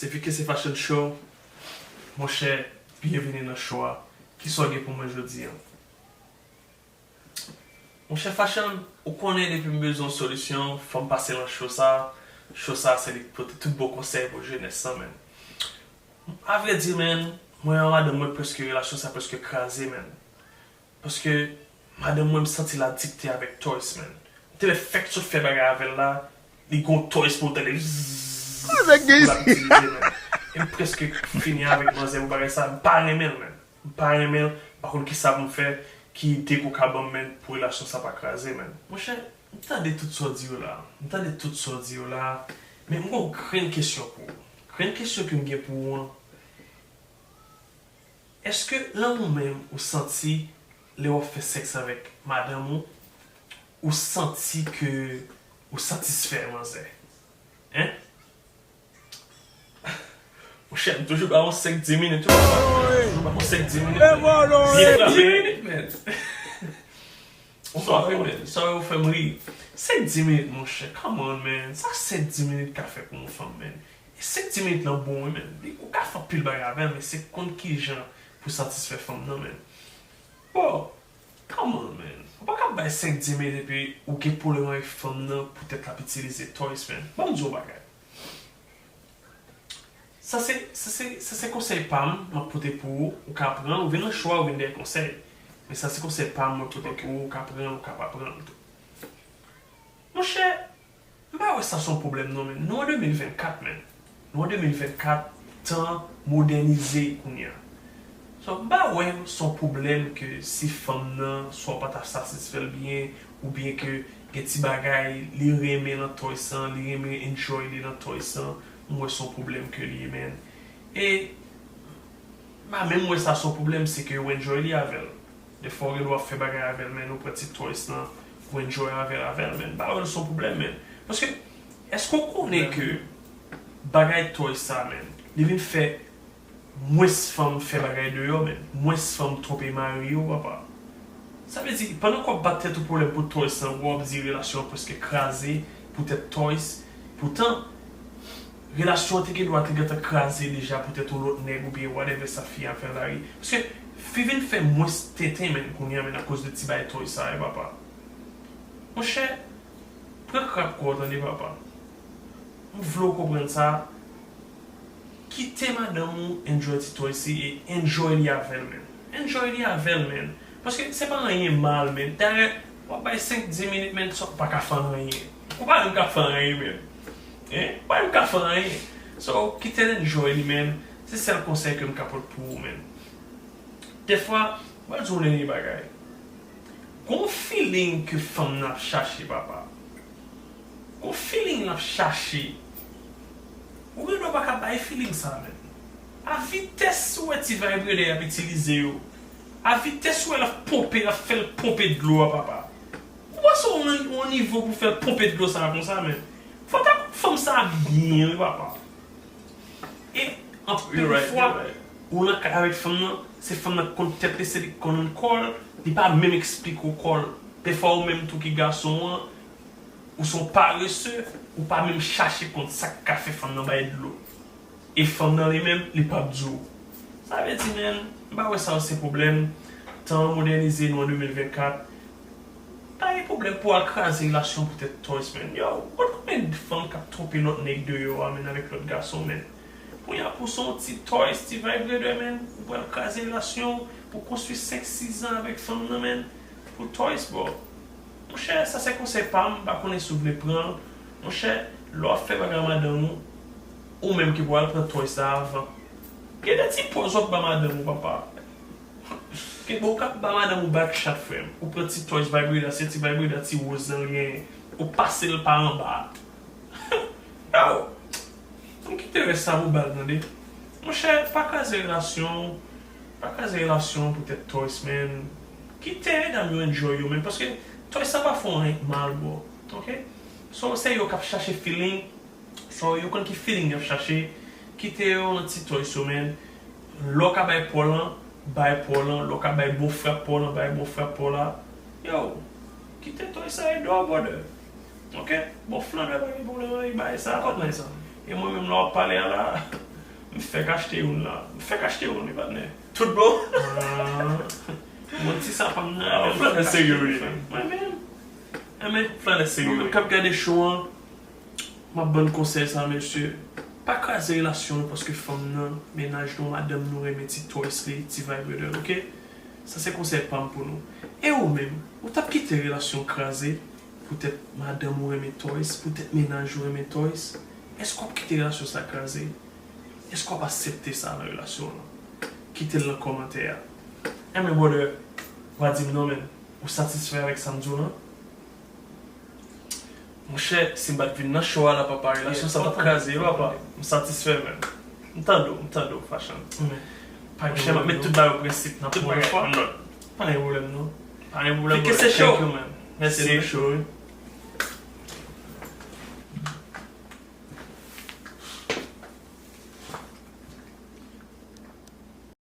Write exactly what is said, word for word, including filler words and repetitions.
Se V K C Fashion Show. Monchè, byenveni nan show a. Kisa w gen pou mwen jodi a? Monchè Fashion, ou konnen depi m bezwen yon solisyon, fò m pase nan show sa. Show sa se li k pote tout bon konsèy pou jenès lan, menn. Avrèdi, menn, mwen ak madanm mwen prèske, relasyon sa prèske kraze, menn. Paske madanm mwen, m santi l adikte avèk toys, menn. M te fèk sot fè bagay avè l la, li gon toys pou l tande, zzz, pou l ap itilize, menn. E m prèske fini avèk manzè pou bagay sa, m pa renmen l, menn. M pa renmen l, m pa konn kisa pou m fè, ki ide ke w ka ban m, menn, pou relasyon sa pa kraze, menn. Monchè, m tande tout sa w di yo la, m tande tout sa w di yo la, men m gon grenn kesyon pou ou. Grenn kesyon ke m gen pou ou an, èske lanmou menm ou santi lè w ap fè sèks avèk madanm ou, ou santi ke ou satisfè manzè? Hein? Monchè, m toujou ba yon senk dis minit, wi, papa. M toujou ba yon senk dis minit, men. Byen frape. Senk dis minit, men. Sorry, men. Sorry, ou fè m ri. Senk dis minit, monchè. Come on, man. Sa senk dis minit ka fè pou yon fanm, men. E senk dis minit lan bon, wi, men. Ou ka fè anpil bagay avè l, men se konn kijan pou satisfè fanm nan, men. Bon, come on, man. Ou pa ka bay senk dis minit epi ou gen pwoblèm avèk fanm nan poutèt l ap itilize toys, man. Ban m di w yon bagay. Sa se, sa se, sa se konsèy pa m, m ap pote pou ou, ou ka pran l, ou vin nan show a, ou vin dèyè konsèy. Men sa se konsèy pa m, mwen pote pou ou, ou ka pran l, ou ka pa pran l tou. Monchè, m pa wè sa se yon pwoblèm non, men. Nou an de mil vennkat, men. Nou an de mil vennkat, tan modènize kounye a. So, m pa wè se yon pwoblèm ke si fanm nan, swa w pa ta satisfè l byen, oubyen ke gen ti bagay, li renmen nan toys lan, li renmen enjoy li nan toys lan, m wè se yon pwoblèm ke li ye, men. E, m pa menm wè sa se yon pwoblèm, se ke w enjoy li avè l. Defwa w gen dwa ap fè bagay avè l, men ou pran ti toys lan, ou enjoy avè l, avè l, men. M pa wè l se yon pwoblèm, men. Paske, èske w konnen ke bagay toys sa, men, li vin fè mwens fanm fè bagay deyò, men. Mwens fanm twonpe mari yo, papa. Sa vle di, pandan ke w ap bat tèt ou pwoblèm pou toys lan, w ap di relasyon an prèske kraze poutèt toys. Poutan, relasyon an te gen dwa te gentan kraze deja poutèt yon lòt nèg oubyen whatever sa fi a fè la, wi. Paske fi vin fè mwens tenten, men, kounye a, men, akoz de ti bagay toys sa, wi, papa. Monchè, pran krab kò w, tande, papa. M vle w konprann sa. Kite madanm ou enjoy ti toys li e enjoy li avè l, men. Enjoy li avè l, men. Paske se pa anyen mal, men. Dayè, w ap bay senk dis minit, men, sa w pa ka fè anyen. Ou pa menm ka fè anyen, men. Hein? Ou pa menm ka fè anyen. So, kite l enjoy li, men. Se sèl konsèy ke m ka pote pou ou, men. Defwa, m pral di w yon dènye bagay. Gon feeling ke fanm nan ap chache, papa. Gon feeling l ap chache. Ou gen dwa pa ka bay feeling sa, men. A vitès ou wè ti vibrator y ap itilize yo, a vitès ou wè l ap ponpe, l ap fè l ponpe dlo a, papa. Ou panse w nan yon nivo pou fè l ponpe dlo sa a konsa, men. Fò ta konn fanm sa a byen, wi, papa. E anpil fwa, ou nan kay avèk fanm nan, se fanm nan k konn tèt li, se li k konn kò l, li pa menm eksplike w kò l. Defwa ou menm tou ki gason an, ou se yon parese, ou pa menm chache konn sa k ka fè fanm nan bay dlo. E fanm nan li menm, li p ap di w. Sa vle di, men, m pa wè sa se pwoblèm. Tan an modènize, nou an de mil vennkat. Pa gen pwoblèm pou w al kraze relasyon poutèt toys, men. Yo, ou konn konbyen fanm k ap twonpe lòt nèg deyò a, men, avèk lòt gason, men. Kounye a pou se yon ti toys, ti vibrator, men, ou pral kraze relasyon, pou konstwi senk, sis zan avèk fanm nan, men, pou toys, bro. Monchè, sa se konsèy pa m, m pa konnen si w vle pran l. Monchè, lè w ap fè bagay ak madanm ou, ou menm ki pral pran toys la avan. Gen de ti pòz w ap ba madanm ou, papa. Gen bon, ou ka ba madanm ou back shot, frè m. Ou pran ti toys vibrator, se ti vibrator ti woz lan l genyen. Ou pase l pa anba. Yo, m kite rès sa pou bal, tande. Monchè, pa kraze relasyon w. Pa kraze relasyon w poutèt toys, man. Kite medam yo enjoy yo, man. Paske toys sa pa fè w anyen mal, bro. Ok? So, se yo k ap chache feeling. So, yo konn ki feeling y ap chache. Kite yo nan ti toys yo, man. Lè w ka bay pa w lan, bay pa w lan. Lè w ka bay bon frap pa w lan, bay bon frap pa w la. Yo, kite toys sa ede w, brother. Ok? Bon, Flandè pa gen pwoblèm avèk bagay sa. Kòt nèg sa. E mwen menm, lè w ap pale a la, M fèk achte youn la. M fèk achte youn, wi, patnè. Tout bon? Bon, ti sapan m nan. Ou flannè serye, wi. Mwen menm. Mwen menm. Flannè serye, wi. Mwen k ap gade show an, m ap ban n konsèy sa, mesye. Pa kraze relasyon nou paske fanm nan, mennaj nou, madanm nou renmen ti toys li, ti vibrator, oke? Sa se konsèy pa m pou nou. E ou menm, ou t ap kite relasyon kraze poutèt madanm ou renmen toys, poutèt mennaj ou renmen toys? Èske w ap kite relasyon sa kraze? Èske w ap aksepte sa nan relasyon w lan? Kite l nan kòmantè a. Enben, brother, va di m non, man. Ou satisfè avèk sa m di w lan? Monchè, si m pa t vin nan show a la, papa, relasyon sa t ap kraze, wi, papa. M satisfè, man. M tande w, m tande w, Fashion. Monchè, m ap met tout bagay o prensip nan pwen. Pa gen pwoblèm, non. Pa gen pwoblèm, brother. Thank you, man. Mèsi.